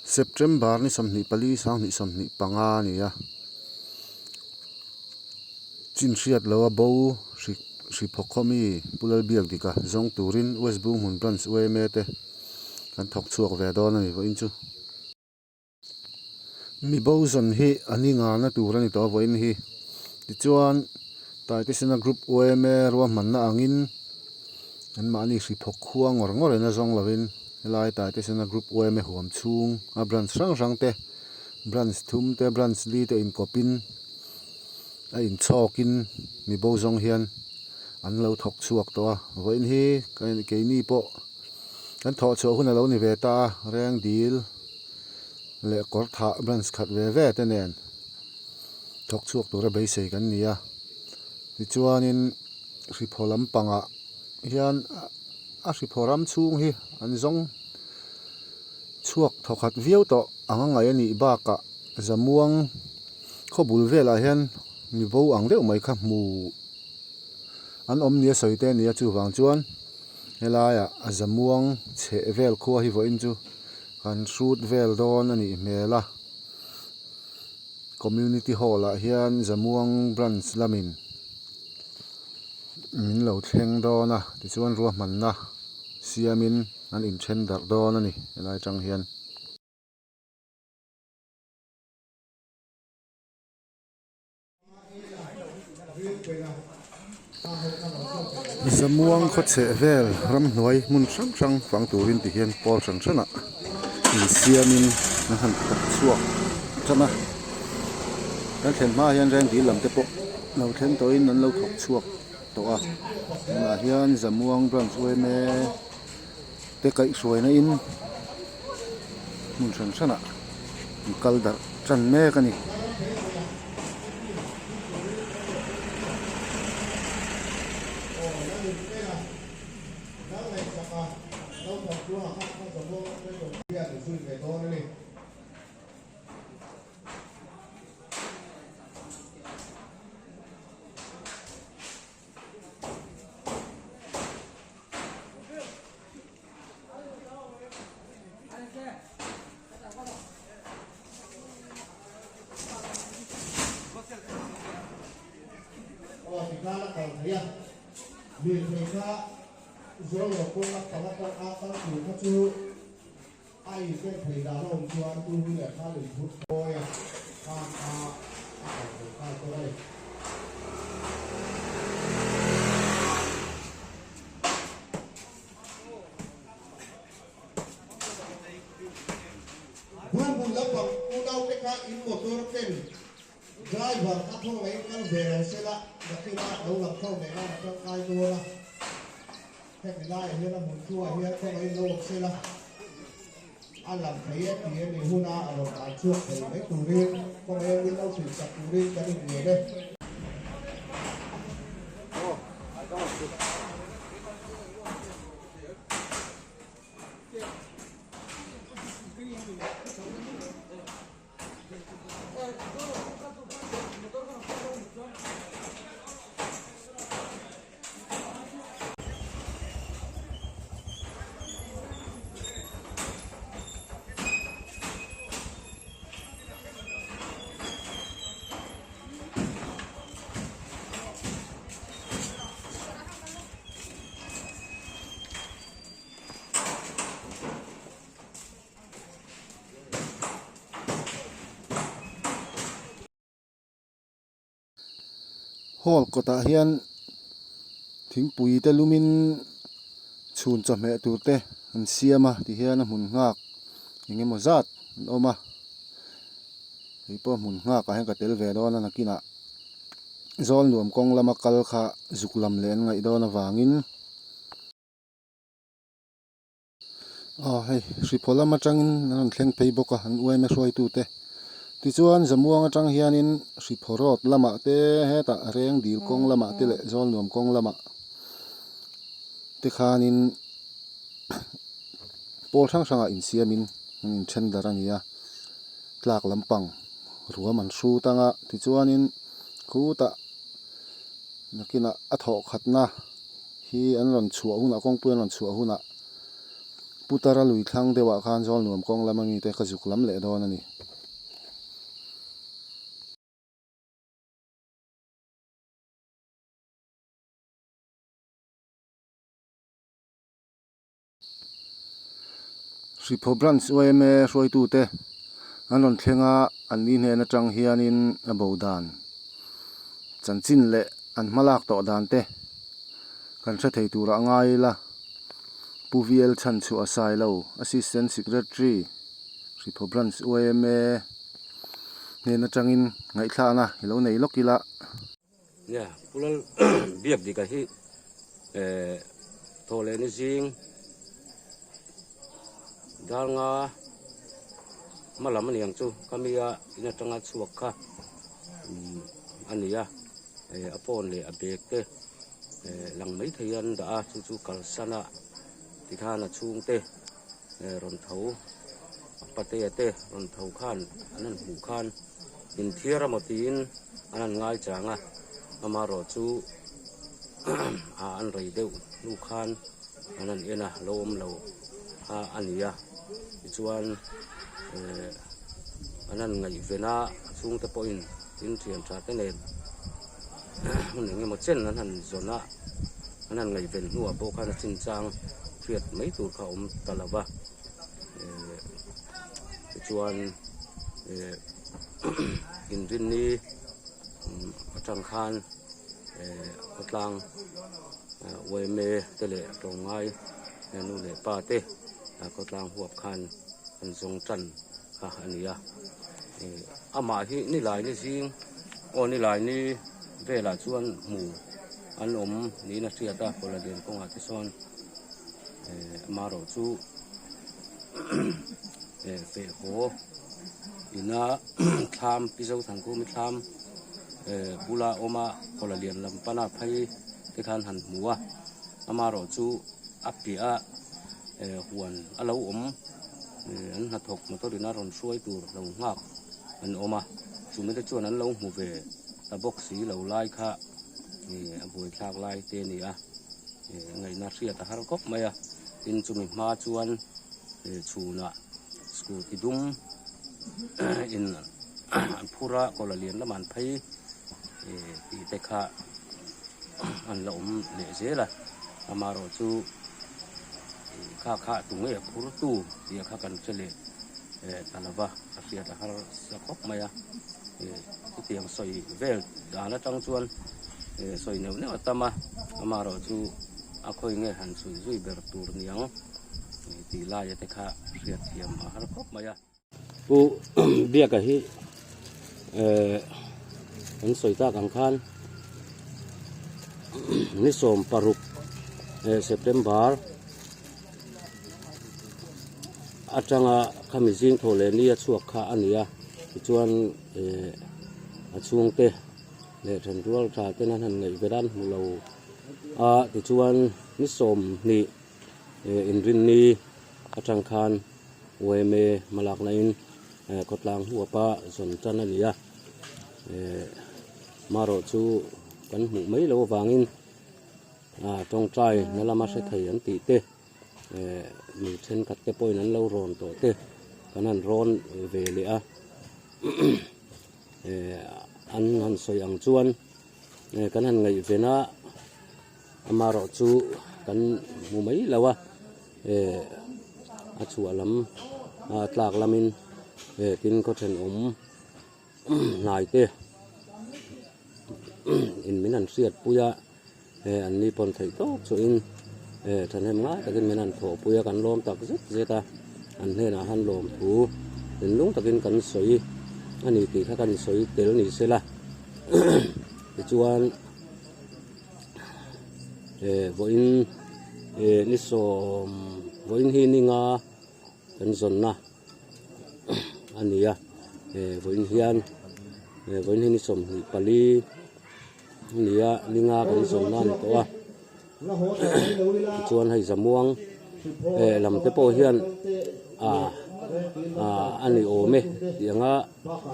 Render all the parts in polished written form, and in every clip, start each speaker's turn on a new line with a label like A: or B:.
A: September ni 24 2025 a ni a, chin hriat lo a bo hri hri phawk khaw mi Pu Lalbiakdika zawng turin West Bunghmun Branch yma te kan thawk chhuak ve dawn a ni vawiin chu. Mi bo zawn hi a ni ngarna tur a ni tawh a vawiin hi. Tichuan Taitesena Group yma ruahmanna angin anmahni hri phawk khua ngawr ngawr in a zawng lovin helai Taitesena Group yma huam chhung a branch hrang hrang te branch thum te branch li te inkawpin a inchhawkin mi bo zawng hian an lo thawk chhuak tawh a vawiin hi keini pawh Kan thawh chhuah hun a lo ni ve ta a, reng dil leh kawr thah branch khat ve ve te nen thawk chhuak tura beisei kan ni a. Tichuanin hriphaw lampangah hian a hriphaw ram chhung hi an zawng chhuak thawkhat viau tawh ang a ngaih a nih bakah Zamuang khawbul velah hian mi bo ang deuh mai kha hmu an awm nia sawi te a ni a, chuvang chuan. Helaiah a zamuang chheh vel khua hi vawiin chu kan hrut vel dawn a nih hmel a, community hall ah hian zamuang branch lamin min lo thleng dawn a tichuan ruahmanna siamin an inthen darh dawn a ni helai atang hian. Zamuang khawchheh vel ramhnuai hmun hrang hrang fang turin ti hian pawl hran hranah insiamin an han thawk chhuak tan a, kan thlen hma hian reng dil lam te pawh lo thleng tawhin an lo thawk chhuak tawh a, tunah hian Zamuang branch yma te kaihhruaina in hmun hran hranah an kal darh tan mek a ni.
B: Bungbun lampang unaute kha in motor ken driver kha thawng leh in kal ve lo sela nakinah lo lam kho leh nan a tangkai dawn a, hemi laiah hian a hmun chungah hian khawngaih in lo awm sela a lam thei e tih a nih huna a rawn tlan chhuak thei mai turin khawngaih in lo hrilh sak turin kan inngen e.
A: Hall kawtah hian thingpui te lumin chhun chawhmeh tur te an siam a tihian a hmun nghak eng emaw zat an awm a hei pawh hmun nghak ah hian ka tel ve dawn a nakinah zawl nuam kawng lama kal kha zuk lam leh an ngaih dawn avangin. Aw hei hriphaw lam atangin an rawn thleng phei bawk a an uaima hruaitute tichuan Zamuang atang hianin hriphaw road lamah te hetah reng dil kawng lamah te leh Zawlnuam kawng lamah te khanin pawl hrang hrangah insiamin an inthen darh a ni a tlak lampang ruam an hrut ang a tichuanin khutah nakinah a thawh khatna. Hi an rawn chhuah hunah kawngpui an rawn chhuah hunah Putara lui thlang deuhah khan Zawlnuam kawng lama mite ka zuk lam leh dawn a ni. Hriphaw Branch yma hruaitute an rawn thleng a, an ni hnen atang hianin a bo dan chanchin leh an hmalak tawh dan te kan hre thei turah a ngai ila. Pu VL Chhanchhuah Sailo, Assistant Secretary, Hriphaw Branch yma hnen atangin ngaihthlakna i lo nei lawk ila.
C: Nia, Pu Lal biak dik ah hi eh thaw leh ni zing dar nga hma lam a ni ang chu ka mi a in atanga chhuak kha umm a ni a eh a phone leh a bag te eh lang mai thei an dah a chu chu kalsan a tikhan a chhungte eh rawn tho a patea te rawn tho khan an han hmuh khan. Inthiar emaw tiin an han ngai chang a, amaherawh chu a an rei deuh hnu khan an han en a, lo awm lo kha a ni a. Tichuan eh an han ngaihven a, a chhungte pawhin tin thian tha te nen hun eng emaw chen an han zawn a, an han ngaihven hnuah pawh khan a chinchang hriat mai tur kha a awm ta lo va. Eh tichuan eh inrinni atang khan eh khawtlang yma te leh tlawngngai nu leh pa te khawtlang huap khan an zawng tan kha a ni a eh amah hi nilai ni zing aw nilai ni velah chuan hmu an awm niin a hriat a kawlalian kawngah te sawn eh amaherawh chu. Eh feh haw ina thlam pi Zothangkhumi thlam eh bula awm a kawla lian lam pana phei te khan han hmu a amaherawh chu a piah a eh huan a lo awm eh an hnathawk motor in a rawn hruai tur lo nghak an awm a chumi te chuan an lo hmu ve ta bawk si lo lai kha eh a buaithlak lai te a ni a eh ngaihna hriat a har khawp mai a tin chumi hma chuan eh chhunah scooty dum in an phur a kawla lian lamah an phei eh tih te kha an la awm leh zel a amaherawh chu ih kha kha tu nge a phur tu tih kha kan hre leh eh ta lo va a hriat a harsa khawp mai a eh chutiang sawi vel dan atang chuan eh sawi neuh neuh a tam a amaherawh chu a khawi nge han chhui zui ber tur niang tih laia te kha hriatthiam a har khawp mai a. Pu Biaka hi eh kan sawi tak ang khan ni 16 eh September atanga khami zing thaw leh ni a chhuak kha a ni a tichuan eh a chhungte leh thenrual tha ten an han ngaih vel a an hmu lo a tichuan ni 20 eh inrinni atang khan yma hmalakna in eh khawtlang huapa zawn tan a ni a eh marawh chu kan hmuh mai loh avangin ah tawngtai na lama hre thei an tih te eh mi thenkhat te pawhin an lo rawn tawh te kan han rawn ve leh a eh an han sawi ang chuan eh kan han ngaihven a amaherawh chu kan hmu mai lo a eh a chhuah lam a tlak lamin eh tin khaw thenawm hnai te in min han hriat pui a eh an ni pawn theih tawp chuhin eh thahnem ngai takin min han thawh pui a kan lawm tak zet zet a an hnenah han lawm thu thinlung takin kan sawi a ni tih kha kan sawi tel ni sela tichuan eh vawiin eh ni sawm vawiin hi ni nga kan zawnna a ni a eh vawiin hian eh vawiin hi ni 24 a ni a ni nga kan zawnna a ni tawh a tichuan hei zamuang eh lam te pawh hian ah ah a ni awm e tih anga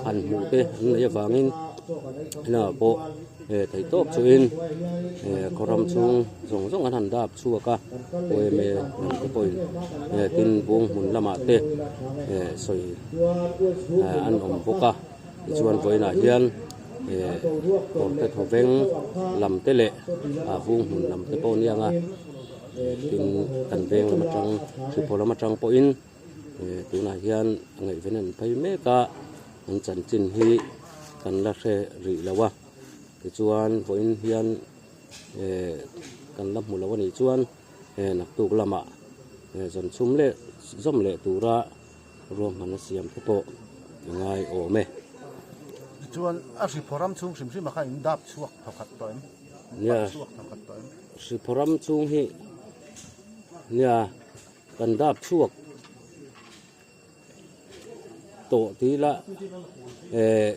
C: han hmuh te an neih avangin. Inah pawh theihtawp chuhin khaw ram chhung zawng zawng an han dap chhuak a yma lam te pawhin tin bung hmun lamah te sawi an awm bawk a tichuan vawiinah hian kawrte thawveng lam te leh bung hmun lam te pawh a ni ang a tin kan veng lam atang hriphaw lam atang pawhin. Tunah hian ngaihven an phei mek a, an chanchin hi kan la hre rih lo a, tichuan vawiin hian kan la hmu lo a nih chuan naktuk lamah zawn chhum leh zawm leh tura ruahman a siam te pawh a ngai awm e.
A: Tichuan a hriphaw ram chhung hrim hrim ah khan in dap chhuak thawkhat tawh em?
C: Nia, hriphaw ram chhung hi nia. Kan dap chhuak tawh tih ila eh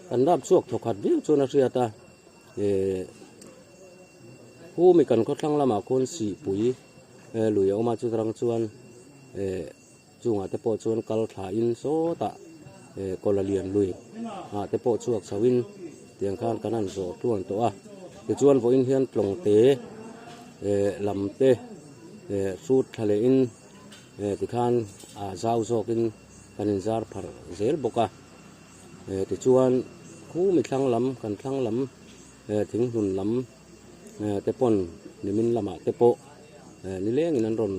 C: kan dap chhuak thawkhat viau chuan a hriat a eh humi kan khawthlang lamah khawn sihpui lui a awm a chutarang chuan eh chungah te pawh chuan kal thlain sawtah eh kawla lian lui ah te pawh chhuak chho in tiang khan kan han zawh tluan tawh a tichuan vawiin hian tlawng te eh lam te. Eh hrut thla leh in eh tikhan ah zau zawk in kan in zar pharh zel bawk a eh tichuan khumi thlang lam kan thlang lam eh thinghlun lam eh te pawn nimin lamah te pawh eh nileng in an rawn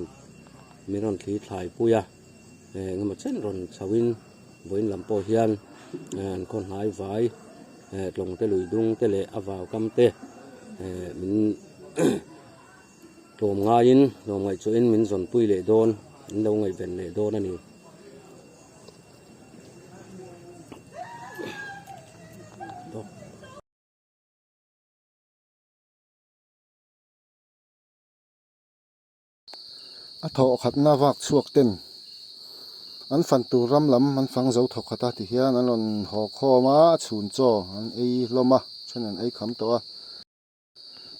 C: min rawn thli thlai pui a eh engemaw chen rawn chho in vawiin lam pawh hian eh an khaw hnai vai eh tlawng te lui dung te leh a vau kam te eh min. Tlawm ngaiin tlawm ngaihchuahin min zawnpui leh dawn, min lo ngaihven leh dawn a ni.
A: A thawhkhatna vak chhuak ten an fan tur ram lam an fang zo thawkhat a tihian an rawn haw khawm a, a chhun chaw an ei hlawm a, then an ei kham tawh a.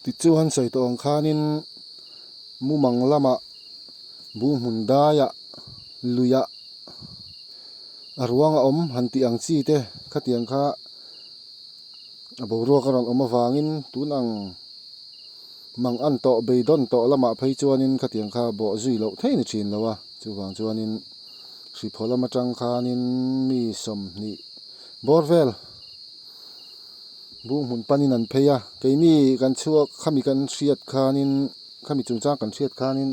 A: Tichuan sawi tawh ang khanin mumang lamah bu hmun daiah luiah a ruang a awm han tih ang chi te khatiang kha a boruak a rawn awm avangin tun ang mang an tawh beidawn tawh lamah phei chuanin khatiang kha bawh zui loh thei ni thin lo a, chuvang chuanin hriphaw lam atang khanin mi 20 bawr vel. Bung hmun panin an phei a, keini kan chhuak khami kan hriat khanin khami chungchang kan hriat khanin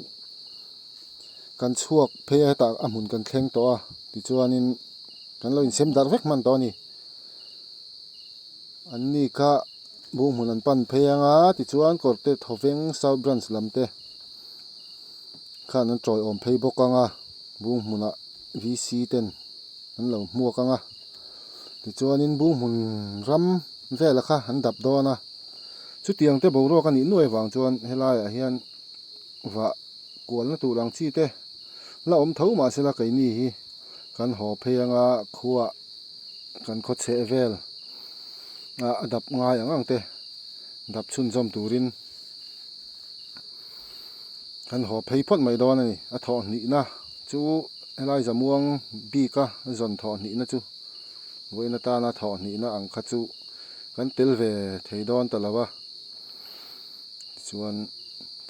A: kan chhuak phei a hetah a hmun kan thleng tawh a tichuanin kan lo insem darh vek hman tawh a ni. Anni kha bung hmun an pan phei anga tichuan kawrte thawveng South Branch lam te khan an tawiawm phei bawk anga bung hmunah VC ten an lo hmuak anga. Tichuanin bung hmun ram vela kha an dap dawn a, chutiang te boruak a nih nuai vang chuan helaiah hian vah kualna tur ang chi te la awm tho mahsela keini hi kan haw phei anga khuah kan khaw chheh vel ah a dap ngai ang ang te dap chhunzawm turin kan haw phei phawt mai dawn a ni. A thawh hnihna chu helai Zamuang bika zawn thawh hnihna chu vawiin atana thawh hnihna ang kha chu kan tel ve thei dawn ta lo a, tichuan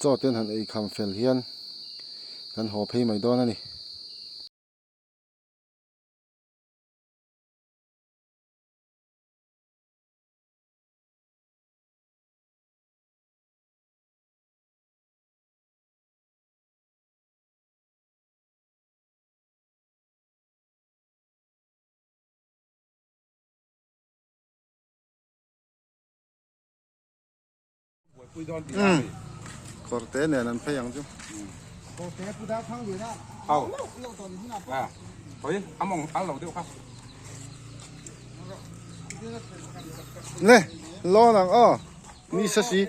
A: chaw te an han ei kham fel hian kan haw phei mai dawn a ni. Kawr te nen an phei ang chu. Le lawn ang aw. Ni sa si.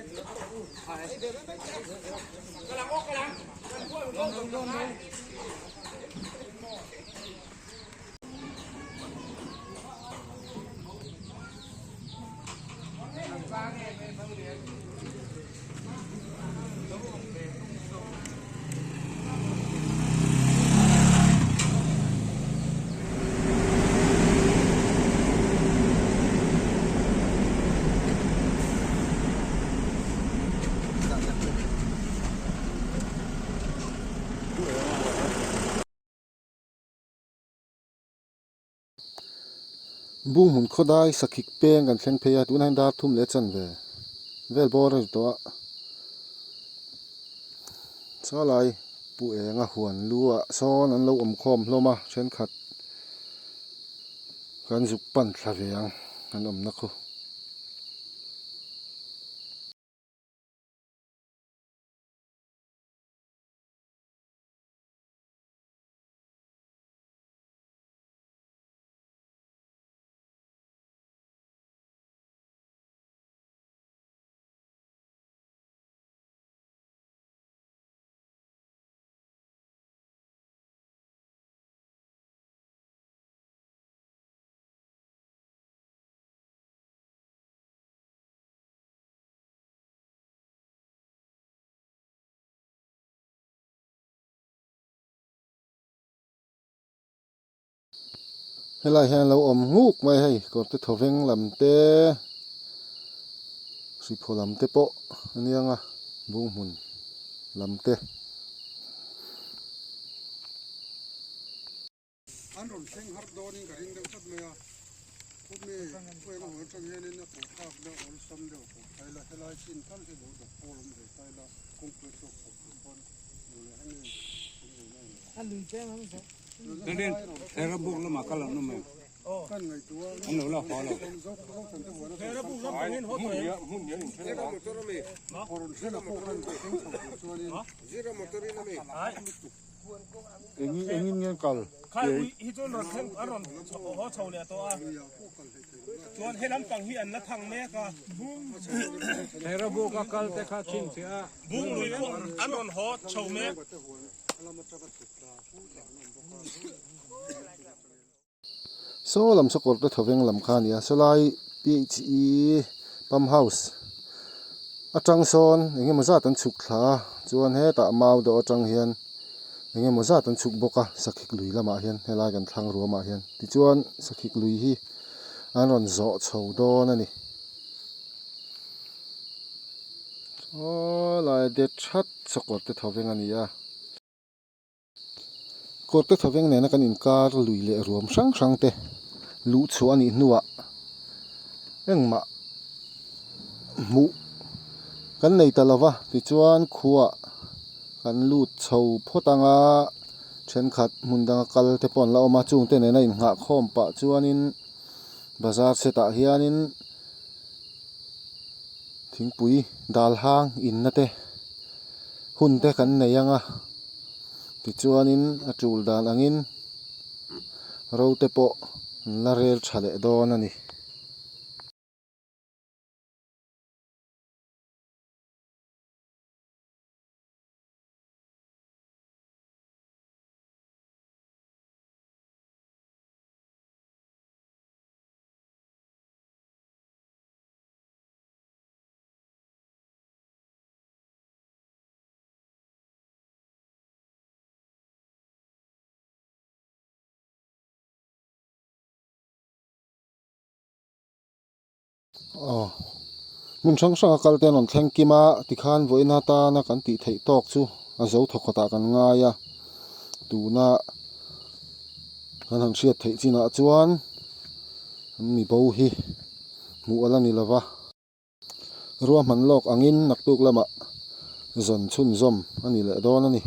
A: Bunghmun khawdai sakhik peng kan thleng phei a, tunah hian dar thum leh chanve vel bawr a ri tawh a. Chalai Pu Enga huan lu ah sawn an lo awm khawm hlawm a, thenkhat kan zuk pan thla ve ang an awmna khu. Helai hian lo awm nghuk mai hei kawrte thawveng lam te hriphaw lam te pawh a niang a bung hmun lam te.
D: An rawn thleng har dawnin ka ring deuh tlat mai a, khawmi pawh emaw atang hianin a pawh thlak deuh awlsam deuh a pawh thlai la, helai chin tal hi lo dawp pawl awm ve ta ila kawngpui a chhuak chho tur pawn duh leh hemi kan duhna a ni.
A: Engin nge kal? Saw lam saw kawr te thawveng lam kha a ni a sawlai PHE pump house atang sawn eng emaw zat an chhuk thla a chuan hetah mau dawh atang hian eng emaw zat an chhuk bawk a sakhik lui lamah hian helai kan thlang ruamah hian tichuan sakhik lui hi an rawn zawh chho dawn a ni. Sawlai det that saw kawr te thawveng a ni a. Kawrte thawveng nena kan inkar lui leh ruam hrang hrang te luh chhuah a nih hnuah engmah hmuh kan nei ta lova tichuan khuah kan lut chho phawt anga thenkhat hmun danga kal te pawh an la awm a chungte nena innghah khawm pah chuanin bazar set ah hianin thingpui dal hang inna te hun te kan nei ang a tichuanin a tul dan angin ro te pawh an la rel tha leh dawn a ni. Aw hmun hrang hrang a kal te an rawn thleng kim a tikhan vawiin atana kan tih theih tawk chu a zo thawkhat ah kan ngai a tuna kan han hriat theih chinah chuan an mi bo hi hmuh a la ni lova. Ruahman lawk angin naktuk lamah zawn chhunzawm a ni leh dawn a ni.